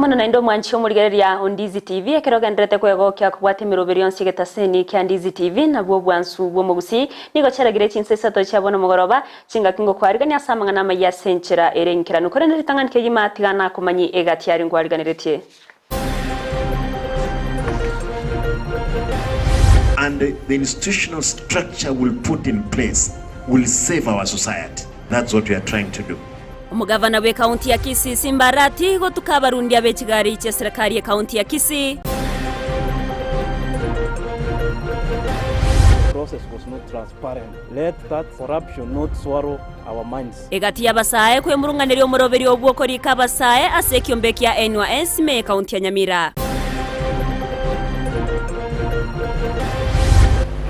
mono naende omwanchi omorigereria o Ndizi TV ekero ogendererete kwegokia kobwata emeroberi yonsi egetaseni kia Ndizi TV nabwo obwansu bw'omogusii nigo chiaragire chinsa isato chia bono mogoroba chingaki ngokwarigania ase amang'ana amayia ase enchera ere enkeranu korende ritang'ani kegima tiga nakomanyi egati aria nkwariganeretie. And the institutional structure we'll put in place will save our society. That's what we are trying to do. Omogavana bw'ekaunti ya Kisii Simba Arati gotuka abarundia be chigari chi'eserekari y'ekaunti ya Kisii. process was not transparent. Let that corruption not swallow our minds. Egati y'abasae kwemurunganeria omoroberio bw'okorika abasae ase ekiombe kia NYS ime y'ekaunti ya Nyamira.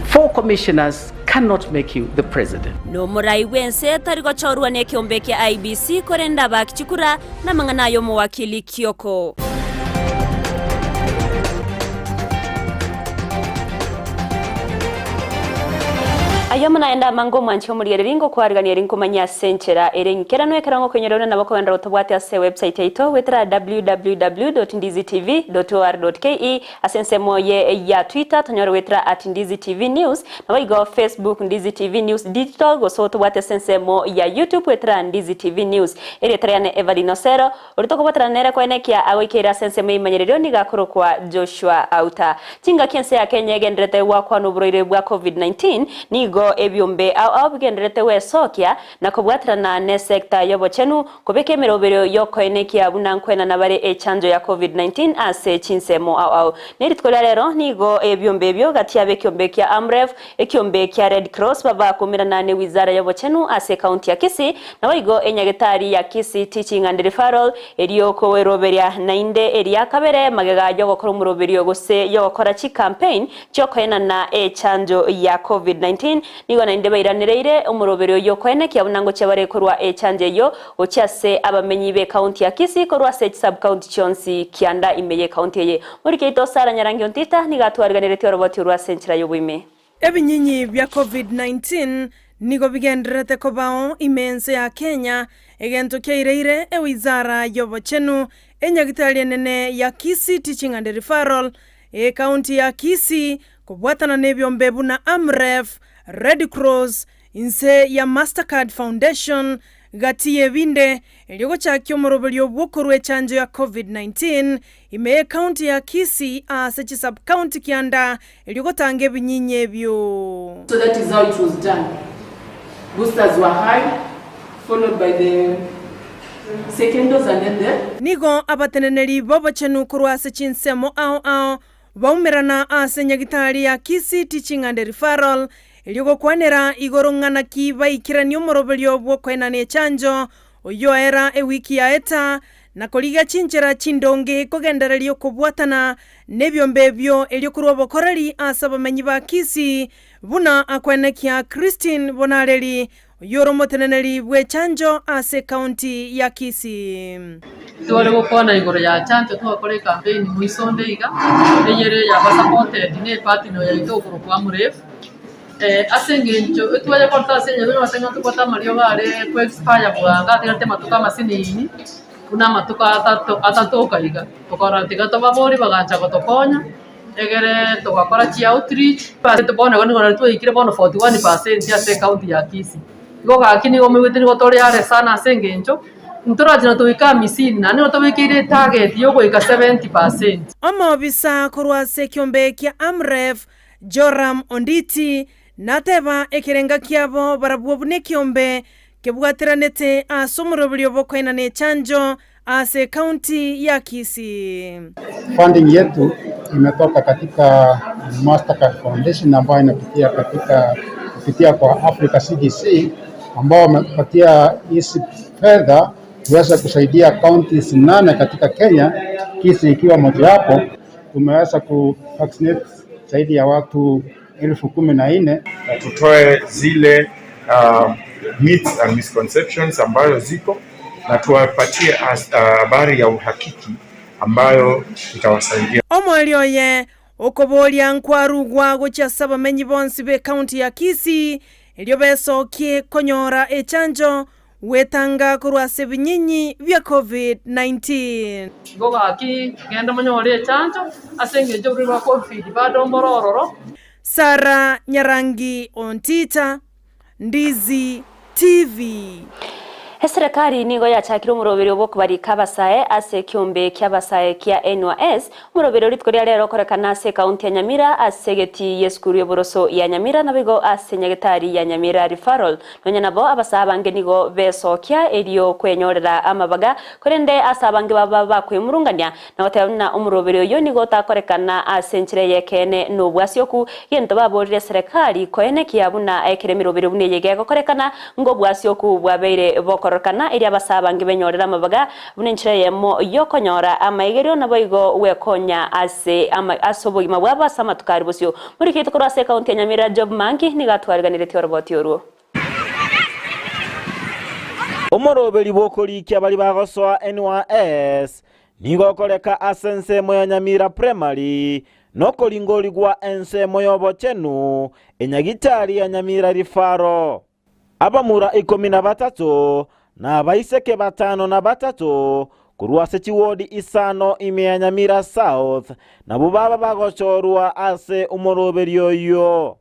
Four commissioners cannot make you the president. Nomorai bw'ense tari gochorwa nekeombe kia IEBC korende abaaki chikura namang'ana ay'omowakili Kioko. Ayio amo naende amange omwanche omorigereri ngokwarigania eri nkomanyia ase enchera ere enkeranu ekero ngokoinyora buna nabo kogenderera gotobwatia ase ewebsite yaito goetera www.ndizitv.or.ke Ase ensemo eye ya Twitter tonyore goetera at Ndizi TV News, naboigo Facebook Ndizi TV News Digital gose otobwate ase ensemo ya YouTube goetera Ndizi TV News. Erieta riane Evelyn Osero, oria tokobwaterana nere koenekia agoikeire ase ensemo y'eimanyererio nigo akorokwa Joshua Auta. Chingaki ense ya Kenya egendererete gwakwana oborwaire bwa Covid-19, nigo ebiombe ao ao bigendererete gwesokia na kobwaterana nesector y'obochenu Kobeka emeroberio y'okoenekia buna nkwenana bare echanjo ya Covid-19 ase chinsemo ao ao. Ne rituko ria rero nigo ebiombe ebio gati ab'ekiombe kia Amref, ekiombe kia Red Cross baba koumerana ne wizara y'obochenu ase ekaunti ya Kisii, naboigo enyagetari ya Kisii Teaching and Referral erio koeroberia nainde eria kabere magega y'ogokora omoroberio gose y'ogokora chicampaign chiokoenana echanjo ya Covid-19 Nigo naende bairanereire omoroberio oyio koenekia buna ngochia bare korwa echanjo eyio gochia ase abamenyi b'ecounty ya Kisii korwa ase chisub-county chionsi kianda ime y'ecounty eye. Morike oito Sarah Nyarangi Ontita nigo atwariganeretie oroboti orwo ase enchera y'oboime. Ebinyinyi bia Covid-19 nigo bigendererete kobao ime ense ya Kenya, egento kiaireire ewizara y'obochenu, enyagitari enene ya Kisii Teaching and Referral, Ekaunti ya Kisii Kobwatana nebiombe buna Amref, Red Cross, inse ya Mastercard Foundation, gati y'ebinde, erio gochakia omoroberio bw'okorua echanjo ya Covid-19 ime y'ecounty ya Kisii aase chisub-county kianda erio gotanga ebinyinyi ebio. So that is how it was done. Boosters were high, followed by the second dose and then the. Nigo abateneneri b'obochenu korwa ase chinsemo ao ao Baumerana ase nyagitari ya Kisii Teaching and Referral erio gokwanera igoro ng'a naki baikeranie omoroberio bw'okoenana echanjo oyio oera ewiki yaeta na korigia chinchera chindonge kogendereria okobwatana nebiombe ebio erio korwa obokoreri ase abamenyi ba Kisii buna akwenekia Christine Bonareri Oyio ore omoteneneri bw'echanjo ase ekaunti ya Kisii. Tware gokwana igoro ya chanjo twakora ecampaign moiso onde iga, eyere yaba supported ne epartner yaito okorokwa Amref, ase eng'encho etwayekorete ase enyaroka ase ng'a ntobwate amariogo are ko expire bwango atigarete amatuko amasinini, buna amatuko atato atatoka iga, tokarora tiga tobaborie bagancha gotokonya. Egere togakora chi outreach, bono igo nigo nari twaikire bono 41% ase ecounty ya Kisii. Igo gaki nigo moigwete nigo tore are sana ase eng'encho, ntorache na toike amisini naende nigo tobekeire etarget ya ogoika 70%. Omobisa korwa ase ekiombe kia Amref, Joram Onditi, nateba ekerenga kiabo barabwo buna ekiombe kebwateranete ase omoroberio bw'okoenana echanjo Ase ekaunti ya Kisii. Funding yetu imetoka katika Mastercard Foundation ambayo inapitia katika kupitia kwa Africa CDC ambao wamepatia hizi fedha kuweza kusaidia counties nane katika Kenya, Kisii ikiwa mojawapo. Tumeweza ku vaccinate zaidi ya watu 14,000 na tutoe zile uh, myths and misconceptions ambayo ziko na tuwapatie habari ya uhakiki ambayo itawasaidia. Omoerio oye okoboria nkwarugwa gochia ase abamenyi bonsi b'ecounty ya Kisii erio besokie konyora echanjo. Gwetanga korwa ase ebinyinyi bia Covid-19. Igo gaki, genda monyore echancho, ase engencho oborwaire bwa Covid bado mbore ororo. Sarah Nyarangi Ontita, Ndizi TV. Eserekari nigo yachakire omoroberio bw'okobarika abasae ase ekiombe ki'abasae kia NYS Omoroberi o rituko ria rero okorekana ase ekaunti ya Nyamira ase egetii y'esukuru y'oboroso ya Nyamira naboigo ase nyagetari ya Nyamira Referral. Nonya nabo abasae abange nigo besokia erio kwenyorera amabaga korende ase abange baba bakwemurungania na goteba buna omoroberi oyio nigo otakorekana ase enchera y'ekeene na obwasioku gento baborire eserekari koenekia buna ekero emeroberi buna eye gegokorekana ng'obwasioku bwabeire bokororekana erio abasae abange benyorere amabaga Buna enchera eyemo y'okonyora amaigerio naboigo gwekonya ase ase obogima bwabo ase amatuko aria bosio. Morikete korwa ase ekaunti ya Nyamira Job Mangi nigo atwariganeretie oroboti orwo. Omoroberi bw'okorikia baria bagosoa NYS nigo okoreka ase ensemo ya Nyamira Primary na okoringorigwa ensemo y'obochenu enyagitari ya Nyamira Referral. Abamura ikomi na batato, na abaiseke batano na batato, korwa ase chiwodi isano ime ya Nyamira South, nabwo baba bagochorwa ase omoroberio oyio.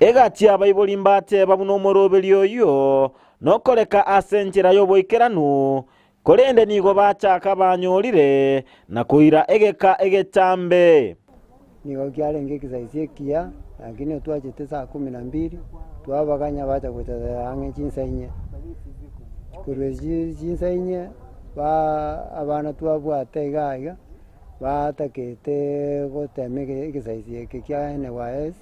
Egati y'abaibori mbateba buna omoroberio oyio nokoreka ase enchera y'oboikeranu, Korende nigo bachaka banyorire na koira egeka egetambe. Nigo kiarenge egesaisi ekiya, lakini twachete saa kumi na mbili, twabaganya bacha gocha ang'e chinsa inye. Korwa echi chinsa inye, ba abana twabwate iga iga, batakete gotema ege egesaisi eke kia NYS.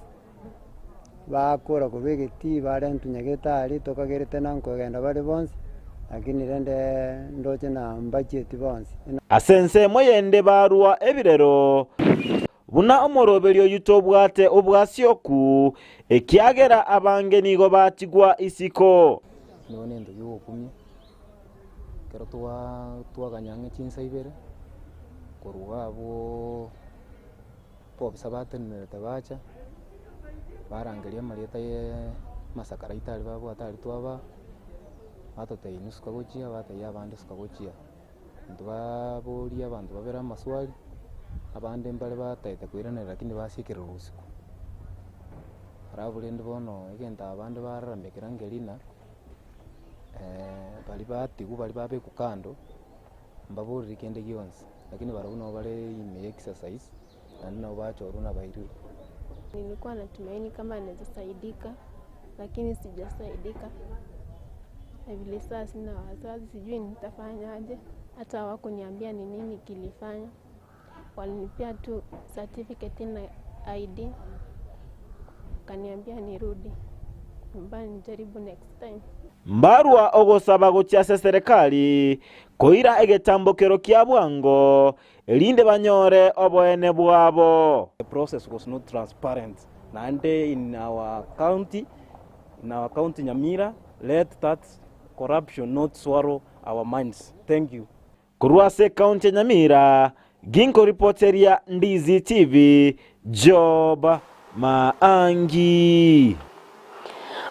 Bakora korwa egetii barentwa nyagetari tokagerete na nkogenda bare bonsi, lakini rende ndoche na mbachieti bonsi. Ase ensemo yende barua ebirero, buna omoroberi oyio tobwate obwasioku, ekiagera abange nigo batigwa isiko. Nigo nento y'ogokumia, ekero twaganya ang'e chinsa ibere, korwa iga abwooo. Abobisa batenenerete bacha, barangeria amarieta ye amasakara aito aria babwate aria twabaa, batotebia inwe suka gochia, batebia abande suka gochia. Intwe baboria abanto babere amaswali, abande mbare bataete koiraneria lakini basiekererwa usiku. Alafu rende bono egento abande bararamekera nkeri ng'a baria batigwa baria babekwa kando. Mbaborire kende gionsi, lakini barabwo nabo bare ime y'exercise, naende nabo bachorwa nabairwe. Nilikuwa natumaini kama naeza saidika lakini sijasaidika na vile saa sina wazazi sijui nitafanya aje hata hawakuniambia ni nini kilifanya walinipea tu certificate na ID wakaniambia nirudi nyumbani nijaribu next time. Mbarua ogosaba gochia ase eserekari koira egetambokero kia bwango, erinde banyore oboene bwabo. The process was not transparent naende in our county, in our county Nyamira, let that corruption not swallow our minds. Thank you. Korwa ase ekaunti ya Nyamira, ginkoripoteria Ndizi TV, Job Maangi.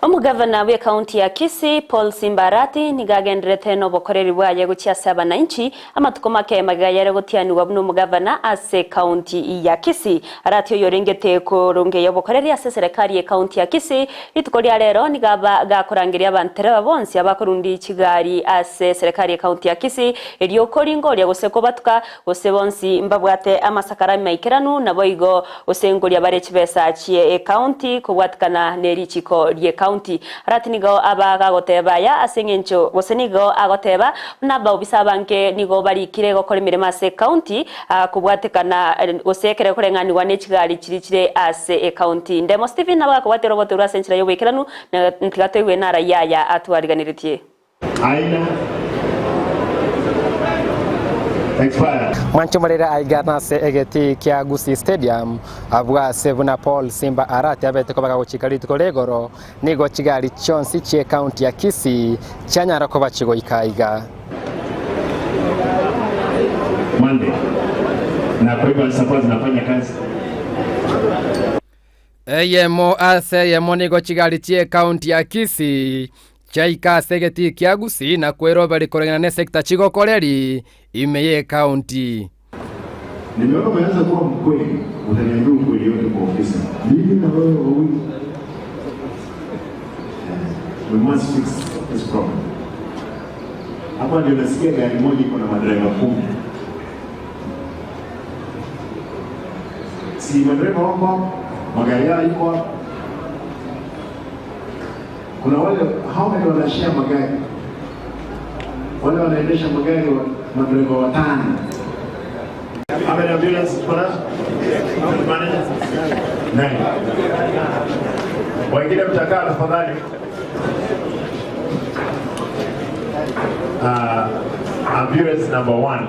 Omogavana bw'ekaunti ya Kisii, Paul Simba Arati, nigo agenderete nobokoreri bwaye gochia ase abananchi amatuko make magega yare gotianigwa buna omogavana ase ekaunti ya Kisii. Arati oyorengete korongeya obokoreri ase eserekari y'ekaunti ya Kisii, rituko ria rero nigo aba gakorangeria abantereba bonsi abakorundi chigari ase eserekari y'ekaunti ya Kisii erio koringoria gose kobatuka gose bonsi mbabwate amasakara amaikeranu naboigo gose ngoria bare chibesa chie ekaunti kobwatikana ne richiko ri'ekaunti. Arati nigo aba gagoteba aya ase eng'encho gose nigo agoteba buna abaobisa abange nigo barikire gokora emeremo ase ekaunti kobwatekana gose ekero ekoreng'anigwa ne chigari chiria chire ase ekaunti. Ndemo Stephen nabo agakobwatera obotoeru ase enchera y'oboikeranu na tiga toigwe naraia aya atwariganeretie. Aina expired. Mwanche morere aiga nase egetii kia Gusii Stadium abwo ase buna Paul Simba Arati abete koba gagochika rituko ria igoro nigo chigari chionsi chie county ya Kisii chianyara koba chigoika aiga. Monday na kwa hivyo zitakuwa zinafanya kazi. Eyemo ase eyemo nigo chigari chi'ecounty ya Kisii chiaika ase egetii kia Gusii na kweroberi koreng'ana n'esector chigokoreri ime y'ecounty. Nimeona umeanza kuwa mkweli, utaniambia ukweli yote kwa ofisi. Mimi na wewe wawili. We must fix this problem. Hapa ndio nasikia gari moja iko na madereva 10. Si madereva wako hapo, magari yao iko hapo. Kuna wale hao ndio wanashare magari, wale wanaendesha magari wa madereva watano. How many ambulance for us? Manager? Nine. Wengine mtakaa tafadhali. Ambulance number 1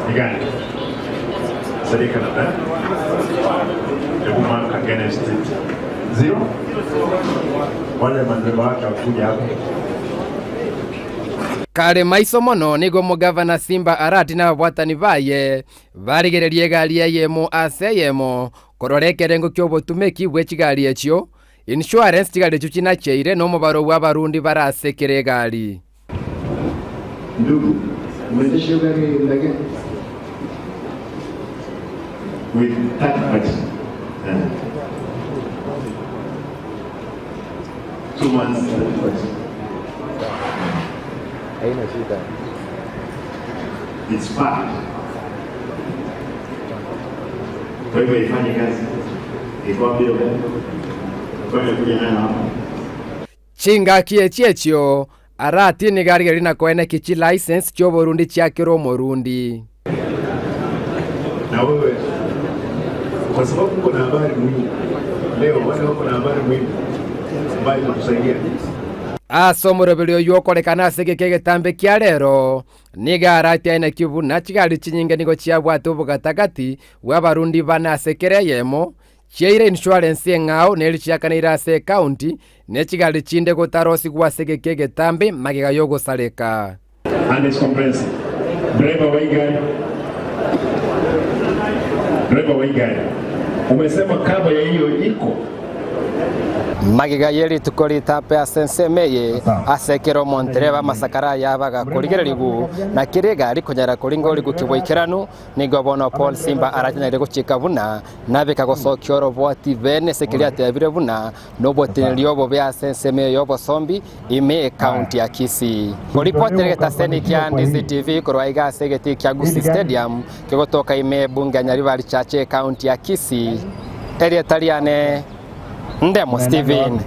ni gani? Sadika na eh? Hebu mark against it. 0? Wale madereva wake wakuja hapo. Kare maiso mono nigo omogavana Simba Arati na ababwatani baye barigererie egari eyemo ase eyemo korora ekerengo ki'obotumeki bwe chigari echio, insurance chigari echio chinacheire na omobaro bw'abarundi bare ase kera egari. Ndugu, umeendesha hiyo gari muda gani? With 30 bucks. 2 months, 30 bucks. Haina shida. It's bad. Kwa hivyo ifanye kazi. Iko wapi hiyo gari? Kwa hiyo kuja nayo hapa. Chingaki echi echio Arati nigo arigererie na koeneki chilicense chi'oborundi chiakera omorundi. Na wewe kwa sababu uko na habari muhimu leo, wale wako na habari muhimu ambayo itatusaidia. Ase omoroberi oyio okorekana ase egeka egetambe kia rero, nigo Arati aeneki buna chigari chinyinge nigo chiabwate obogatagati bw'abarundi bane ase kera eyemo, chiaire insurance eng'ao neri chiakaneire ase ecounty, ne chigari chinde gotarosigwa ase egeka egetambe magega y'ogosareka. And it's comprehensive. Driver wa hii gari. Driver wa hii gari. Umesema kava ya hiyo iko. Magega ye rituko ritape ase ensemo eye ase ekero omontereba amasakara aya abaga korigererigwa na kera egari konyara koringa origokigwa boikeranu nigo bono Paul Simba arachanyare gochika buna nabeka gosokia orobwati bene ase keria atebire buna noboteneri obobe ase ensemo eye y'obosombi ime ekaunti ya Kisii. Koripotera egetaseni kia Ndizi TV korwa iga ase egetii kia Gusii Stadium kegotoka ime ebunge ya Nyaribari Chache ekaunti ya Kisii, erieta riane Ndemo Steven.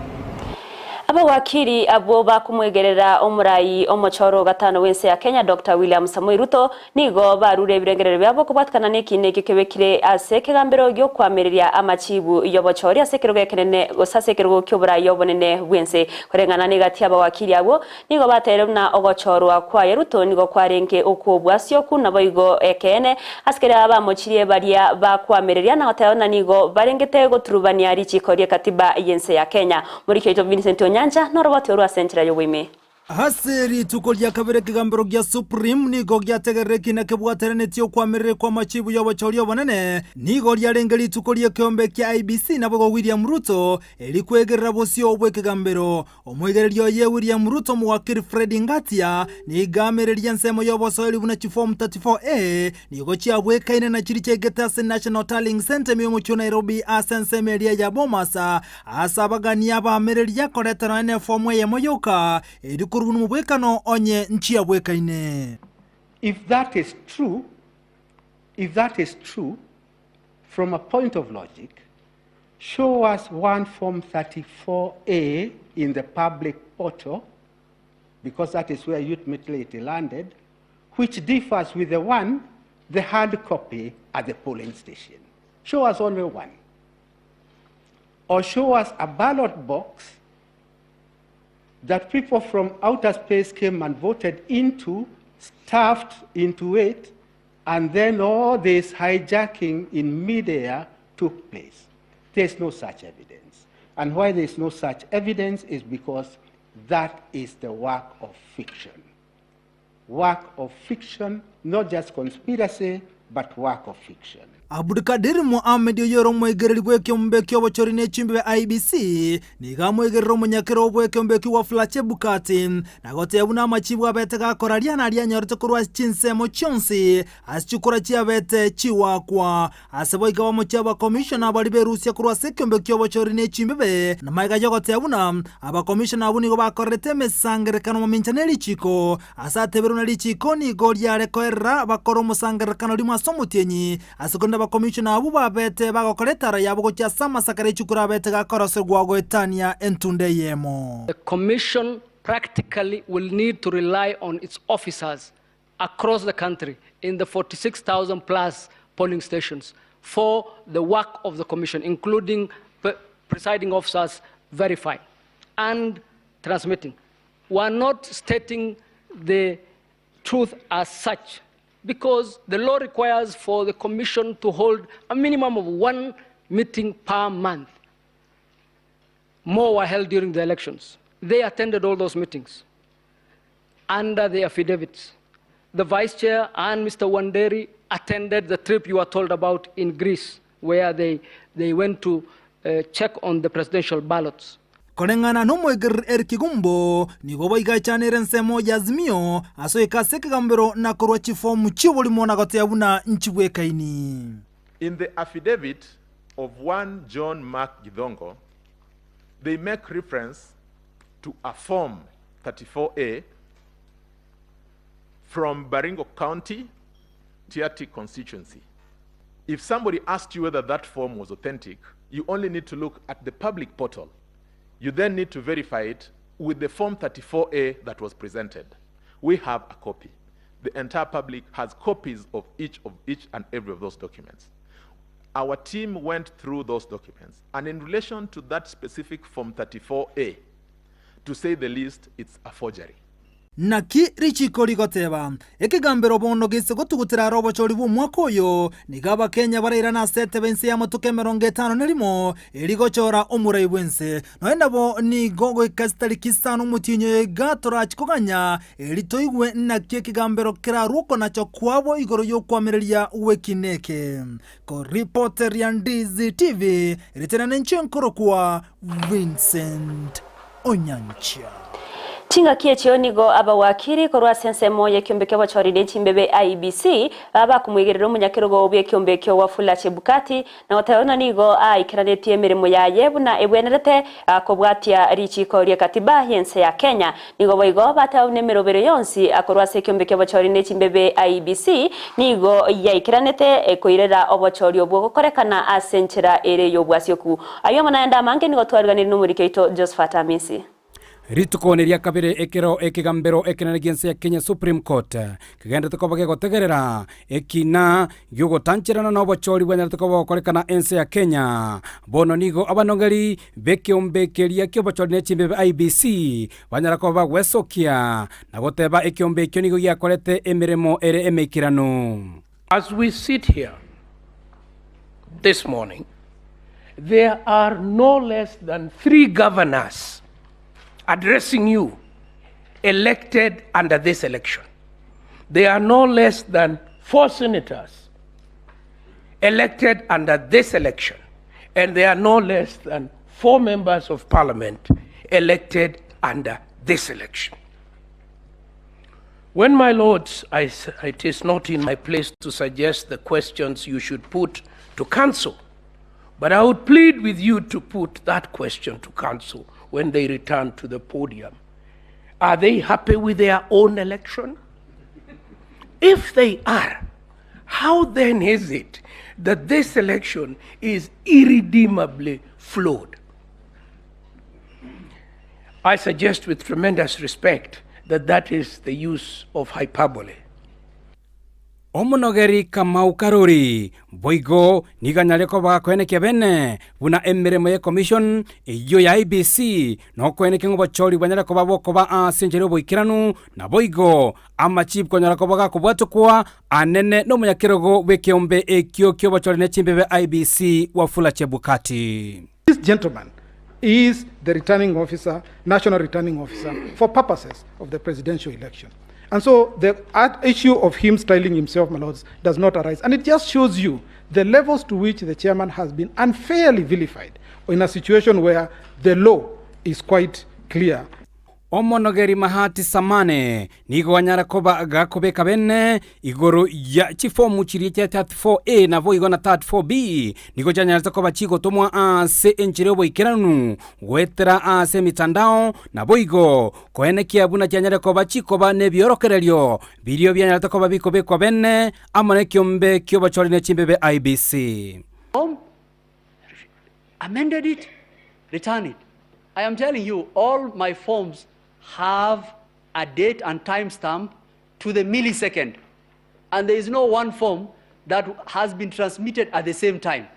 Abawakiri abwo bakomwegerera omorai omochoro o gatano bw'ense ya Kenya Doctor William Samoei Ruto nigo barure ebirengererio biabo kobwatikana nekiina ekio kebekire ase ekegambero gi'okoamereria amachibu y'obochori ase ekerogo ekenene gose ase ekerogo ki'oborai obonene bw'ense. Koreng'ana negati y'abawakiri abwo nigo bateire buna ogochorwa kwaye Ruto nigo kwarenge okw'obwasioku naboigo ekeene ase keria bamochirie baria bakoamereria na goteba buna nigo barengete goturubania richiko ri'ekatiba y'ense ya Kenya. Moriki oito Vincent Onyancha noroboti orwo ase enchera y'oboime. Ase rituko ria kabere ekegambero gia Supreme nigo giategerera ekina kebwateranetie okwamerera kw'amachibu y'obochori obonene. Nigo riarenge rituko ri'ekeombe kia IEBC naboigo William Ruto erikwegerera bosio bw'ekegambero. Omoigereria oye William Ruto omowakiri Fred Ngatia nigo amereria ensemo y'obosoeri buna chiform 34A nigo chiabwekaine na chiria chiaigete ase National Tallying Centre ime y'omochie o Nairobi ase ensemo eria ya Bomas ase abagania abaamereria koreta nonya nefomu eyemo yoka erio korwa nomobwekano onye nchiabwekaine. If that is true, if that is true, from a point of logic, show us one form 34A in the public portal, because that is where ultimately it landed, which differs with the one, the hard copy at the polling station. Show us only one. Or show us a ballot box that people from outer space came and voted into, stuffed into it, and then all this hijacking in midair took place. There's no such evidence. And why there's no such evidence is because that is the work of fiction. Work of fiction, not just conspiracy, but work of fiction. Abdulkadir Mohamed oyio ore omoigereri bw'ekeombe ki'obochori ne chimbebe IEBC, nigo amoigerere omonyakero bw'ekeombe ekio Wafula Chebukati, na gotebia buna amachibu abete gakoraria naria anyorete korwa ase chinsemo chionsi ase chikura chiabete chigoakwa. Ase boigo abamochie abakomishona baria berusia korwa ase ekeombe ki'obochori ne chimbebe, na magega y'ogoteba buna abakomishona abwo nigo bakorerete emesangererekano mamincha ne richiiko, Ase ateberwe na richiiko nigo riare koerera bakore omosangererekano rimo ase omotienyi, ase korende abakomishona abwo babete bagokora etara yabo gochia ase amasakara e chikura abete gakoroserigwa goetania entunda eyemo. The Commission practically will need to rely on its officers across the country in the 46,000 plus polling stations for the work of the Commission, including presiding officers verifying and transmitting. We are not stating the truth as such because the law requires for the Commission to hold a minimum of one meeting per month. More were held during the elections. They attended all those meetings under the affidavits. The vice chair and Mr. Wanderi attended the trip you are told about in Greece, where they, they went to uh, check on the presidential ballots. Koreng'ana nomoegereri Eric Gumbo, nigo boigachanere ensemo ya Azimio ase oika ase ekegambero na korwa chifomu chi'oborimo na goteba buna nchibwekaini. In the affidavit of one John Mark Githongo, they make reference to a form 34A from Baringo County, Tiaty constituency. If somebody asked you whether that form was authentic, you only need to look at the public portal. You then need to verify it with the Form 34A that was presented. We have a copy. The entire public has copies of each of each and every of those documents. Our team went through those documents, and in relation to that specific Form 34A, to say the least, it's a forgery. Naki richiiko rigoteba, Ekegambero bono gese gotugutera are obochori bw'omwaka oyo, nigo Abakenya barairane ase etebe inse y'amatuko emerongo etano na erimo, erio gochora omorai bw'ense. Nonya nabo nigo goika chitariki isano omotienyi oyo iga torachi koganya, erio toigwe naki ekegambero kerarwe okonacha kwabo igoro y'okoamereria gw'ekina eke. Koripoteria Ndizi TV, erieta riane inche nkorokwa Vincent Onyancha. Chingaki echio nigo abawakiri korwa ase ensemo y'ekiombe ki'obochori ne chimbebe IEBC bakomoigerera omonyakerogo bw'ekiombe ekio Wafula Chebukati na goteba buna nigo aikeranetie emeremo yaye buna ebwenerete kobwatia richiiko ri'ekatiba y'ense ya Kenya. Nigo boigo bateba buna emerobero yonsi korwa ase ekiombe ki'obochori ne chimbebe IEBC nigo yaikeranete koirera obochori obwo gokorekana ase enchera ere y'obwasioku. Ayio amo naende amange nigo twariganirie nomoriki oito Josephat Amisi. Rituko neria kabere ekero ekegambero ekenene gi'ense ya Kenya Supreme Court kegenderete koba gegotegerera ekina gi'ogotancherana na obochori bwanyarete koba bogokorekana ense ya Kenya. Bono nigo abanogeri b'ekeombe keria ki'obochori ne chimbebe IEBC banyara koba bagwesokia na goteba ekeombe ekio nigo giakorete emeremo ere emeikeranu. As we sit here this morning, there are no less than three governors addressing you elected under this election. There are no less than four senators elected under this election, and there are no less than four members of parliament elected under this election. When, my lords, I, it is not in my place to suggest the questions you should put to council, but I would plead with you to put that question to council when they return to the podium. Are they happy with their own election? If they are, how then is it that this election is irredeemably flawed? I suggest with tremendous respect that that is the use of hyperbole. Omonogeri Kamau Karuri boigo nigo anyare koba gakoenekia bene buna emeremo ye commission eyio ya IEBC nokoenekia ng'a obochori bwanyare koba bokoba ase enchera y'oboikeranu naboigo amachief konyara koba gakobwatokwa anene nomonyakerogo bw'ekeombe ekio ki'obochori ne chimbebe IEBC Wafula Chebukati. This gentleman is the returning officer, national returning officer for purposes of the presidential election. And so the issue of him styling himself, my lords, does not arise. And it just shows you the levels to which the chairman has been unfairly vilified in a situation where the law is quite clear. Omonogeri Mahati Samane nigo anyare koba gakobeka bene igoro ya chifomu chiria chia 34A naboigo na 34B nigo chianyarete koba chigotomwa ase enchera y'oboikeranu goetera ase emitandao naboigo koenekia buna chianyare koba chikoba nebiorokererio biria bianyarete koba bikobekwa bene amo nekiombe ki'obochori ne chimbebe IEBC. Form, amended it, return it. I am telling you, all my forms have a date and time stamp to the millisecond. And there is no one form that has been transmitted at the same time.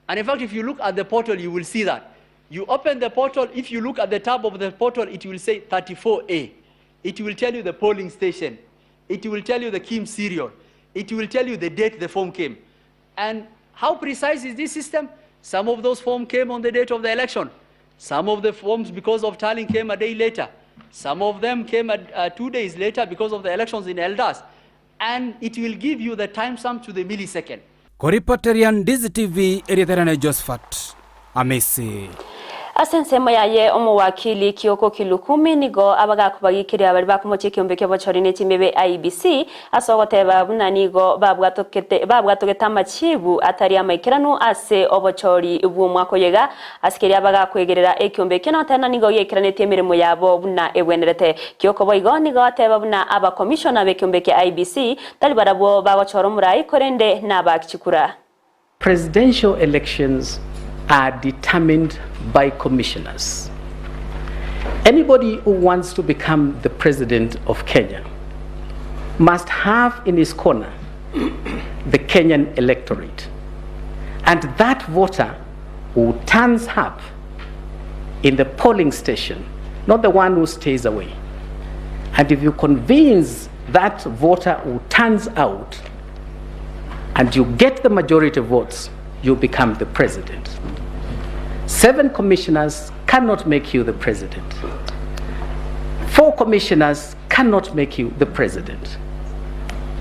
And in fact, if you look at the portal, you will see that. You open the portal, if you look at the tab of the portal, it will say 34A. It will tell you the polling station. It will tell you the KIM serial. It will tell you the date the form came. And how precise is this system? Some of those forms came on the date of the election. Some of the forms, because of tallying, came a day later. Some of them came 2 days later because of the elections in Eldas. And it will give you the timestamp to the millisecond. Koripoteria Ndizi TV, erieta riane Josephat Amisi. Ase ensemo yaye omowakili Kioko Kilukumi nigo abagakobagikiria baria bakomochia ekeombe ki'obochori ne chimebe IEBC ase ogoteba buna nigo babwatokete babwatogete amachibu atari amaikeranu ase obochori bw'omwaka oyo iga ase keria bagakwegerera ekeombe ekio na goteba nigo giaikeranetie emeremo yabo buna egwenerete. Kioko boigo nigo ateba buna abakomishona b'ekeombe kia IEBC tari barabwo bagochora omorai korende nabaki chikura. Presidential elections are determined by commissioners. Anybody who wants to become the president of Kenya must have in his corner the Kenyan electorate. And that voter who turns up in the polling station, not the one who stays away. And if you convince that voter who turns out and you get the majority votes, you become the president. 7 commissioners cannot make you the president. 4 commissioners cannot make you the president.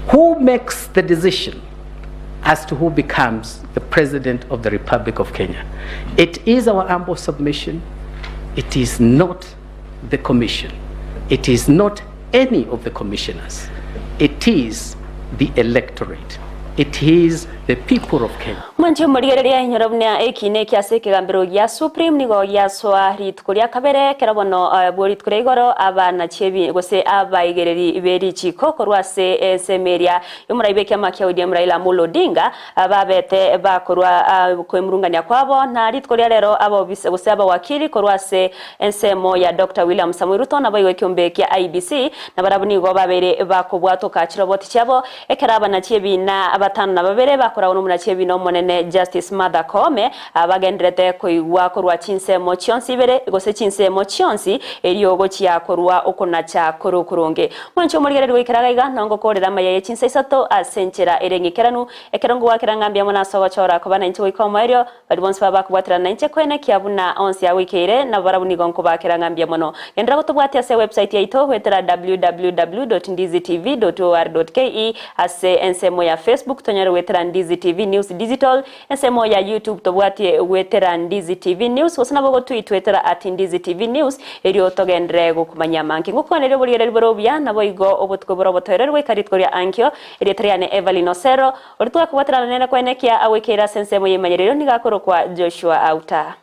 Who makes the decision as to who becomes the president of the Republic of Kenya? It is our humble submission. It is not the commission. It is not any of the commissioners. It is the electorate. It is the people of Kenya. Mwanche omorigereria inyora buna eki ne ekiase ekegambero gia Supreme nigo giasoa rituko ria kabere kero bono eh, bwo rituko ria igoro abana chiebi gose abaigereri be richiko korwa ase ensemo eria y'omorai bw'ekiama kia ODM Raila Amolo Odinga babete bakorwa kwemurungania kwabo na rituko ria rero abobisa gose abawakili korwa ase ensemo ya Doctor William Samoei Ruto naboigo ekiombe kia IEBC nabarabwo nigo babeire bakobwatoka chiroboti chiabo ekero abanachi ebina batano na babere bakoragwa nomonachi ebina omonene Justice Martha Koome bagenderete koigwa korwa chinsemo chionsi ibere gose chinsemo chionsi erio gochia korwa okonacha kore okoronge. Mwanche omorigereria goikera iga iga nongokorera amaya ye chinsa isato ase enchera ere eng'ikeranu, ekero ngowakera ng'a mbuya mono ase ogochora koba nainche goika omoerio, baria bonsi babe bakobwaterana nainche koenekia buna onsi agoikeire, nabo barabwo nigo nkobakera ng'a mbuya mono. Genderera gotobwatia ase ewebsite yaito goetera www.ndizitv.or.ke, ase ensemo ya Facebook tonyare goetera Ndizi TV News Digital, ensemo ya YouTube tobwatie goetera Ndizi TV News, gose nabo gotwitwetera at Ndizi TV News, Erio togenderere gokumanyia amange. Ngokwaneria oborigereria bore obuya, naboigo obotuko bore obotoereru goika rituko ria ankio. Erieta riane Evelyn Osero, oria twakobwaterana nere koenekia agoikeire ase ensemo y'emanyererio nigo akorokwa Joshua Auta.